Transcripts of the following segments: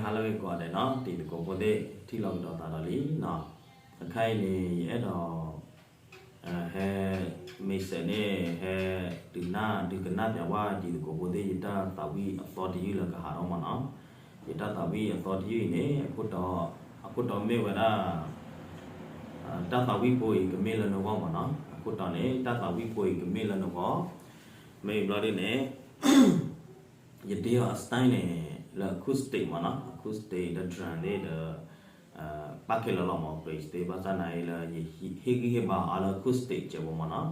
ဟါလၢအဂ့ၤကိးဂၤဒဲးနီၤ တံၤသကိးဖိသ့ၣ် ထံၣ်လိာ်ကဒီးသးဒီးလံနီၤ. အခါအံၤန့ၣ် ယအဲၣ်ဒိး ဟဲ မ့ၢ်စဲးန့ၣ် ဟဲဒုးနၢ်ဒုးကနၣ်ပၠးဝဲတံၤသကိးဖိသ့ၣ် ယတၢ်သးဝံၣ်အသီတယုၢ်လၢကဟးထီၣ်မၢ်နီၤ. ယတၢ်သးဝံၣ်အသီတယုၢ်အံၤန့ၣ် အခိၣ်တီ အခိၣ်တီမ့ၢ်ဝဲဒၣ် တၢ်သးဝံၣ်ဖိအံၤကမ့ၢ်လၢနဂီၢ်မၢ်နီၤ. အခိၣ်တီန့ၣ် တၢ်သးဝံၣ်ဖိအံၤကမ့ၢ်လၢနဂီၢ် မ့ၢ်ဘျီဒ်န့ၣ် ယတ့အီၤအ style န့ၣ် လၢ acoustic မၢ်နီၤ. acoustic ဒီး drum သ့ၣ်ဒီး ပာ်ခဲလၢာ်လီၤမၢ် bass သ့ၣ် ဘၣ်ဆၣ်သနာ်က့လၢ ယဟ့ၣ်ဂံၢ်ဟ့ၣ်ဘါအီၤလၢ acoustic ကဲးဖိမၢ်နီၤ.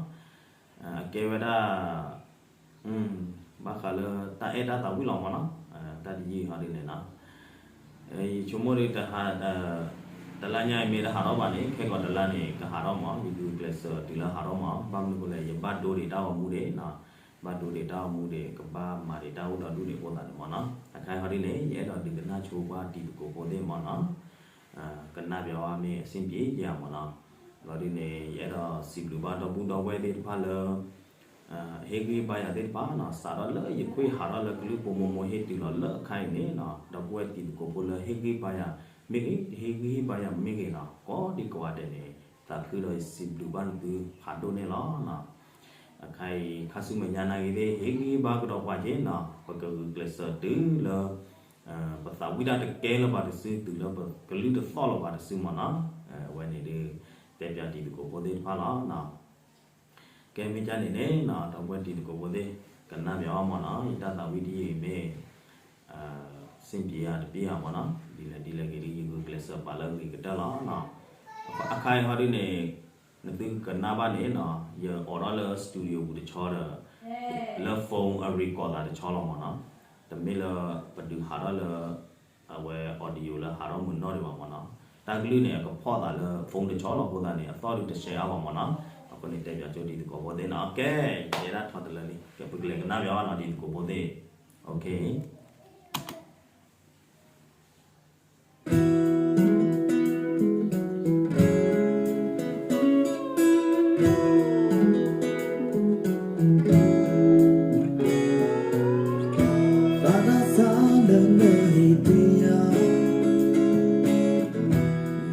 အကဲဝဲဒၣ် ဘၣ်ဃးလၢတၢ်အဲၣ်တၢ်သးဝံၣ်လီၤမၢ်နီၤ. တၢ်တယုၢ်ဟီဒ်န့ၣ်နီၤ ယဆိကမိၣ်ဒီး တဟါ တလါညါအံၤမ့ၢ်တဟးထီၣ်ဘၣ်န့ၣ် ခဲကိာ်တလါန့ၣ် ကဟးထီၣ်မၢ် ယဒုးကျဲးစၢးတုၤလၢဟးထီၣ်မၢ် ဘၣ်မနုၤအဃိလဲၣ် ယဘၣ်ဒိဒံးတၢ်ဂီၤမူဒံးနီၤ ဘၣ်ဒိဒံးတၢ်ဂီၤမူဒံး ကဘၣ်မၤဒံးတၢ်အိၣ်ဒီးဒူၣ်ဒံးအဃိသတးန့ၣ်မၢ်နီၤ. အခါအံၤဟီဒ်န့ၣ် ယအဲၣ်ဒိးဒုးကနၣ်ဆိပှၤတံၤသကိးဖိသ့ၣ်မၢ်နီၤ ကနၣ်ပၠးဝဲမ့ၢ်အဆင်ပြေယၤမၢ်နီၤ. ဘျီဒ်န့ၣ် ယအဲၣ်ဒိးစံးဘျုးဘၣ်ဒီပုၢ်ဒီဝဲၢ်သ့ၣ်တဖၣ်လၢ ဟ့ၣ်ဂံၢ်ဘါယၤသ့ၣ်တဖၣ်နီၤ စးထီၣ်လၢယခွဲးဟးထီၣ်လၢကလုၢ်ဖိမိၢ်မိၢ်ဟ့ၣ်တုၤလီၤလၢအခါအံၤန့ၣ်နီၤ ဒီပုၢ်ဝဲၢ်တံၤသကိးဖိလၢဟ့ၣ်ဂံၢ်ဘါယၤမ့ၢ်ဂ့ၤ တဟ့ၣ်ဂံၢ်ဟ့ၣ်ဘါယၤမ့ၢ်ဂ့ၤနီၤ ကိးဒံကိးဂၤဒဲးန့ၣ် သးခုဒီးစံးဘျုးဘၣ်နသုဖးဒိၣ်န့ၣ်လီၤ. အခါအံၤ ခါဆူမဲာ်ညါနာ်က့သ့ၣ် ဟ့ၣ်ဂံၢ်ဟ့ၣ်ဘါကဒီးပှၤက့ၤနီၤ ပကဂုာ်ကျဲးစၢးတုၤလၢ ပသးဝံၣ်တၢ်တကဲလၢၤဘၣ်တစု တုၤလၢပကလုၢ်တသီၣ်လၢၤဘၣ်တစုမၢ်နီၤ. အဝဲန့ၣ်ဒုး တဲပၠးတံၤသကိးဖိသ့ၣ်တဖၣ်လီၤ. ကဲမ့ၢ်ကၢ်န့ၣ်န့ၣ်နီၤ ဒီပုၢ်ဝဲၢ်တံၤသကိးဖိသ့ၣ် ကနၣ်ပၠးအီၤမၢ်နီၤ ယတၢ်သးဝံၣ်တယုၢ်အံၤမ့ၢ် စ့ၣ်ပံၤယၤတပ့ၢ်ယၤမၢ်နီၤ ဒ်လဲၣ်ဒ်လဲၣ်ဂ့ၤဒ် ယဂုာ်ကျဲးစၢးပာ်လၢအဂ့ၤကတၢၢ်လီၤ. အခါအံၤဟီဒ်န့ၣ် နသုကနၣ်ဘၣ်န့ၣ်နီၤ ယအိးထီၣ်လၢ studio ပူၤတဆီဒီး လၢ phone အ record သးတဆီလီၤမၢ်နီၤ တမ့ၢ်လၢပဒုးဟးထီၣ်လၢ အဝဲ audio လၢဟးထီၣ်မုာ်နီၢ်ဒံးဘၣ်မၢ်နီၤ တၢ်ကလုၢ်န့ၣ် အကဖီၣ်သးလၢ phone တဆီလီၤအဃိသတးန့ၣ် အသီၣ်ဒုးတရှဲအါဘၣ်မၢ်နီၤ အဃိန့ၣ် တဲပၠးကၠိတံၤသကိးဖိသ့ၣ်နီၤ ကဲ ယဲဒၣ်ထီတလၢလံ ကဲပကလဲၤကနၣ်ပၠးအီၤနီၤ တံၤသကိးဖိသ့ၣ် OK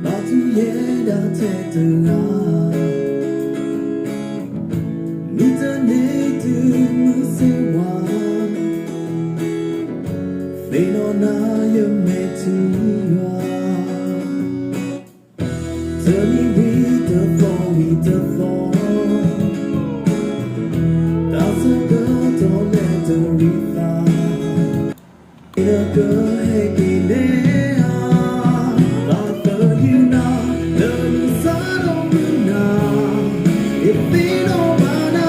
ဘၣ်သူယဲဒၣ်ထဲတဂၤ မ့ၢ်တန့ၢ်တုၤမုၢ်ဆ့ၣ်ဝါ သ့ၣ်နီၣ်နၤယမဲာ်ထံယွၤ တနံၤဝံၤတသီဝံၤတသီ တၢ်ဆၢကတီၢ်လဲၤတရံးသး ကဟဲက့ၤနဲဧါ သးသယုၢ်နၤ လၢနစးထီၣ်မုၢ်နၤ ယသ့ၣ်နီၣ်ဘၣ်နၤ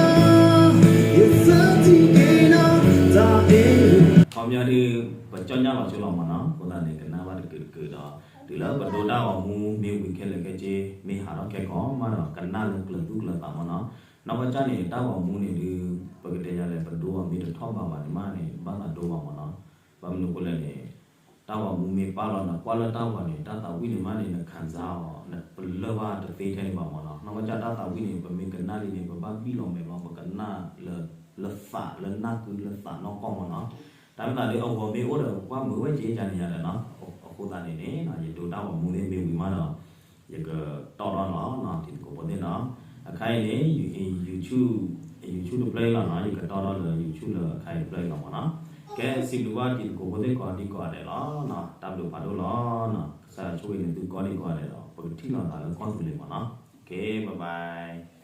ယဆၢထံၣ်က့ၤနၤ တၢ်အဲၣ် ခီပညီဒ် ပကၠီၣ်ညါလီၤဆိလီၤမၢ်နီၤ အဃိသတးန့ၣ် ကနၣ်ဘၣ်တကုာ်တကုာ်ဒီး တုၤလၢပဒိတၢ်ဂီၤမူမ့ၢ်ဝံၤခဲလၢာ်ခဲဆ့ မ့ၢ်ဟးထီၣ်ခဲကိာ်မးဒီး ကနၣ်လၢကျၢၤသူကျၢၤသးမၢ်နီၤ နီၢ်ကီၢ်ကၢ်န့ၣ် တၢ်ဂီၤမူန့ၣ်ဒုး ပကတဲယၤလဲၣ် ပဒိအီၤမ့ၢ်တထီၣ်ဘးဘၣ်န့ၣ်မးန့ၣ် ဘၣ်သးဒိဘၣ်မၢ်နီၤ ဘၣ်မနုၤအဃိလဲၣ်န့ၣ် တၢ်ဂီၤမူမ့ၢ်ပာ်လီၤနကွၢ်လၢတၢ်ဂီၤန့ၣ် တၢ်သးဝံၣ်န့ၣ်မးန့ၣ် နခံစားအီၤ နပလၢၢ်ဘၣ်တသ့ထဲန့ၣ်ဘၣ်မၢ်နီၤ နီၢ်ကီၢ်ကၢ်တၢ်သးဝံၣ်န့ၣ် ပမ့ၢ်ကနၣ်လံန့ၣ် ပဘၣ်ဘံၣ်လီၤမဲာ်လီၤ ပကနၣ်လၢ လၢသးလၢနၢ်ကုလၢသးနီၢ်ကီၢ်မၢ်နီၤ တၢ်မ့ၢ်သးဒ်အဂီၤမ့ၢ်အိၣ်ဒီး ပကွၢ်မုာ်ဝဲက့ၤကန့ၣ်ယၤဒီးနီၤ အဃိသတးန့ၣ်န့ၣ် ယဒိတၢ်ဂီၤမူသ့ၣ်မ့ၢ်ဝံၤမးဒီး ယကတီၢ်ထီၣ်လီၤနီၤ တံၤသကိးဖိသ့ၣ်နီၤ အခါအံၤန့ၣ် YouTube YouTube တဖျၢၣ်အံၤလီၤနီၤ ယကတီၢ်ထီၣ်လၢ YouTube လၢအခါအံၤတဖျၢၣ်အံၤလီၤမၢ်နီၤ ကဲစံးဘျုးဘၣ်တံၤသကိးဖိသ့ၣ်ကိးဒံကိးဂၤဒဲးလီၤ တၢ်ဘျုးဖးဒိၣ်လီၤနီၤ ကစၢ်ယွၤဆိၣ်ဂ့ၤန့ၢ်သုကိးဒံကိးဂၤဒဲးဒီး ပကထံၣ်လိာ်သးလၢကီၢ်သူလ့ၤမၢ်နီၤ Okay bye bye